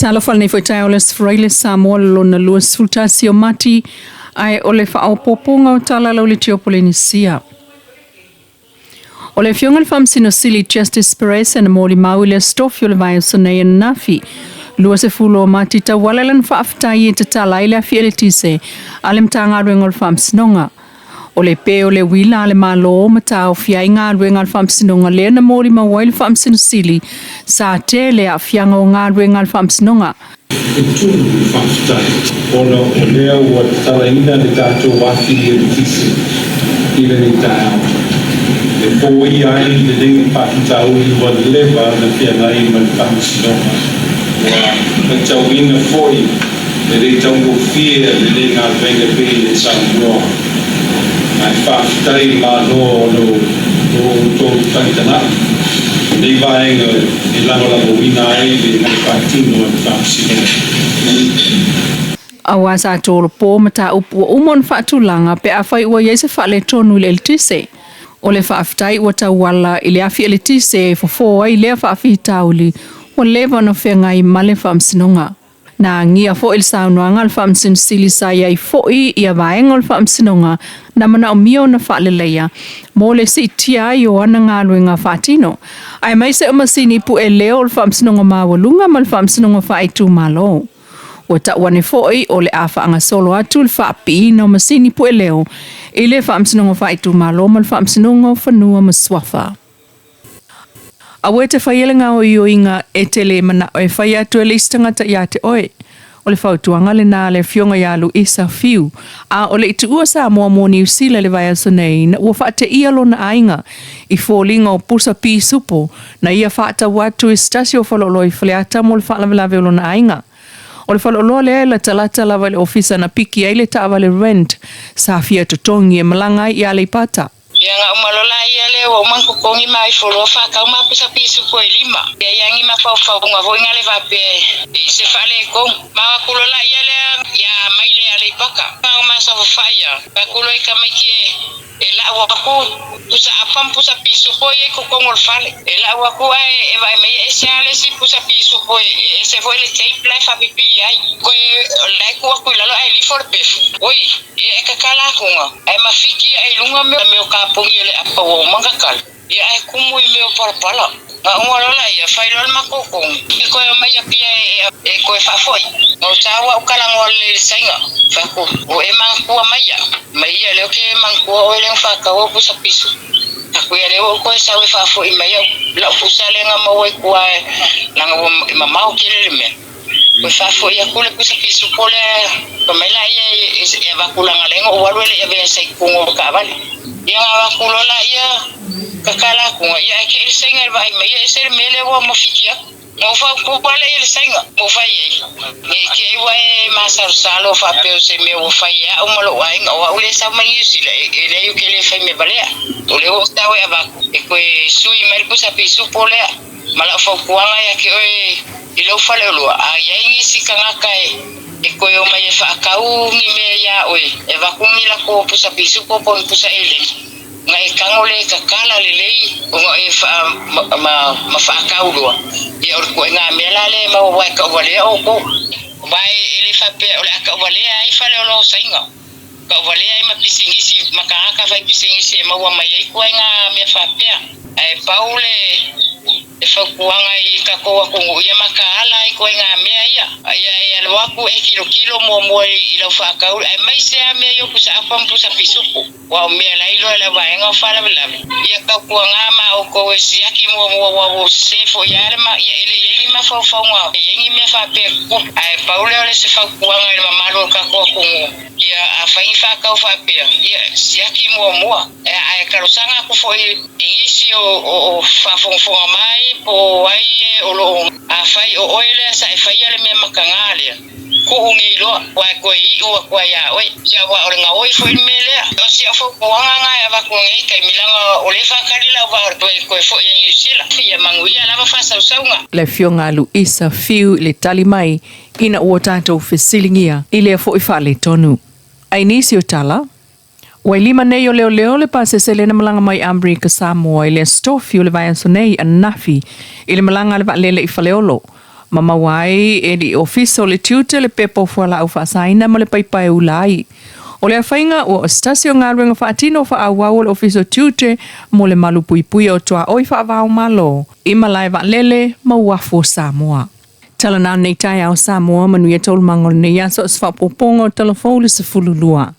Talofa lenei foi taeao o le Aso Faraile Samoa le lona 21 o Mati, ae o le faaopoopoga o tala lau le Tiopolenisia. O le Afioga i le Faamasino Sili Justice Perez na molimau i le Aso Tofi o le vaiaso nei ananafi 20 o Mati tauala i lana faafetai e tatala ai le afi eletise a le Matagaluega o le Faamasinoga. O le pe o le uila a le Malo ma taofia ai galuega a le Faamasinoga lea na molimau ai le Faamasino Sili sa tele aafiaga o galuega a le Faamasinoga. E tumu le faafetai ona o lea ua tatalaina le tatou afi eletise i lenei taeao e foia ai lenei faafitauli ua leva ona feagai ma le Faamasinoga. Ua matauina foi e le taugofie lenei galuega e pei ona saunoa, ae faafetai Malo ona o lo outou tagatagai lenei vaega e lagolagoina ai le faatino a le Faamasinoga. Aua sa tolopo mataupu ua uma ona faatulaga pe afai ua i ai se faaletonu i le eletise. O le faafetai ua tauala i le afi eletise e fofo ai lea faafitauli ua leva ona feagai ma le Faamasinoga. Na agia foi le saunoaga a le Faamasino Sili sa i ai foi ia vaega o le Faamasinoga na manaomia ona faaleleia mo le siitia ai o ana galuega faatino, aemaise o masini pue leo o le Faamasinoga Maualuga ma le Faamasinoga Faaitumalo. Ua tau ane foi o le a faagasolo atu le faapipiina o masini pue leo i le Faamasinoga Faaitumalo ma le Faamasinoga o Fanua ma Suafa. Aua e te faia le gaoioiga e te le manao e fai atu e le isi tagata ia te oe. O le fautuaga lena a le Afioga ia Luisa Fiu, a o le i tuua Samoa mo Niu Sila i le vaiaso nei ina ua faateia lona aiga i foliga o pusa pisupo na ia faatau atu i se tasi o faleoloa i Faleata mo le faalavelave o lona aiga. O le faleoloa lea e latalata lava i le ofisa na piki ai le taavale rent sa fia totogi e malaga ai i Aleipata. Ia nga uma lola ia le ua uma totogi ma ifo loa faatau ma pusa pisupo e lima. Ia ia ngi mafaufauga foi nga le faapea e se faaletonu. Ma o atu lola ia lea ia mai le Aleipata. Ma o masafafa'i ia atu loa i tamaiti e e la'u aku pusa apa ma pusa pisupo ia i totonu o le fale. E la'u aku ae e vaai mai e ese lava le isi pusa pisupo e ese foi le tape la e faapipii ai. Koe la e tuu atu i lalo ae lifo le pefu. Oi! Ia e tatala atuga, ae mafiti ae i luga mea o kaponi o le apa ua uma ona tatala, ia ae kumu i mea o palapala. Na uma loa laia, fai loa le matou tonu, i toe omai Apia e toe faafoi. Na ou taua au talanoa lelei i le Saina, fai atu, Ua e manatua mai ia? Mai ia lea ou te manatua oe lea na faatau au pusa pisu. Atu ia lea ua ou toe sau e faafoi mai au lau pusa lea na maua i tua leaga ua mamao tele le mea. Ua faafoi atu le pusa pisupo lea fai mai laia e avatu leaga lea na ou alu e le i avea sa i totonu o le taavale. Ia na avatu loa laia tatala atuga ia ae te i le saina i le vaai mai ia ese le mea lea ua mafiti atu. Na ou fautua lea i le saina ma ou fai i ai, ne i te i ua e masalosalo faapea o se mea ua fai e au ma lou aiga o au lea e sau mai Niu Sila e leai ou te le fai mea valea. O lea ua ou tau e avatu e toe sui mai le pusa pisupo lea. Ma lau fautuaga ia te oe i lou faleoloa, a i ai nisi tagata e toe omai e faatau ni mea iā oe, e avatu ni latou pusa pisupo po o ni pusa eleni, na e tago lea e tatala lelei ona e faa ma faatau loa, ia o le ituaiga mea la lea e maua aua e tauvalea outou. Aua e le faapea o le a tauvalea ai faleoloa o Saina, tauvalea ai ma pisinisi ma tagata faipisinisi e maua mai ai ituaiga mea faapea. Ae pau le E fautuaga i tatou atunuu ia mataala ai ituaiga mea ia. Ia e alo atu e tilotilo muamua i lau faatau aemaise lava mea ia o pusa apa ma pusa pisupo. Aua o mea la iloa e le vaega o faalavelave. Ia tautuaga ma outou e siaki muamua aua ua sese foi lava le ma ia e le i ai ni mafaufauga e i ai ni mea faapea tutupu. Ae pau lea o le se fautuaga i le mamalu o le tatou atunuu ia afai ni faatau faapea ia siaki muamua. Ae talosaga atu foi i nisi o faafogafoga mai po o ai e o lo o afai o oe lea sa e faia le mea mataga lea, kuu nei loa, ua e toe iu atu ai ia oe. Ia aua o le gaoi foi le mea lea. O si au fautuaga na e avatu nei taimi leaga o lea e faatali lau vaa toe toe foi i Niu Sila. Ia manuia lava faasausauga. Le Afioga a Luisa Fiu i le tali mai ina ua tatou fesiligia i lea foi faaletonu. Ai nisi o tala, Ua i lima nei o leoleo le pasese lea na malaga mai Amerika Samoa i le Aso Tofi o le vaiaso nei ananafi i le malaga a le vaalele i Faleolo. Ma maua ai e le Ofisa o le Tiute le pepa o fualaau faasaina ma le paipa e ula ai. O lea faiga ua o se tasi o galuega faatino faaauau a le Ofisa o Tiute mo le malupuipuia o tuaoi faava-o-Malo i malae vaalele ma uafu o Samoa. Tala na o lenei taeao Samoa, manuia taualumaga o lenei aso, o se faaopoopoga o Tala Fou le 12.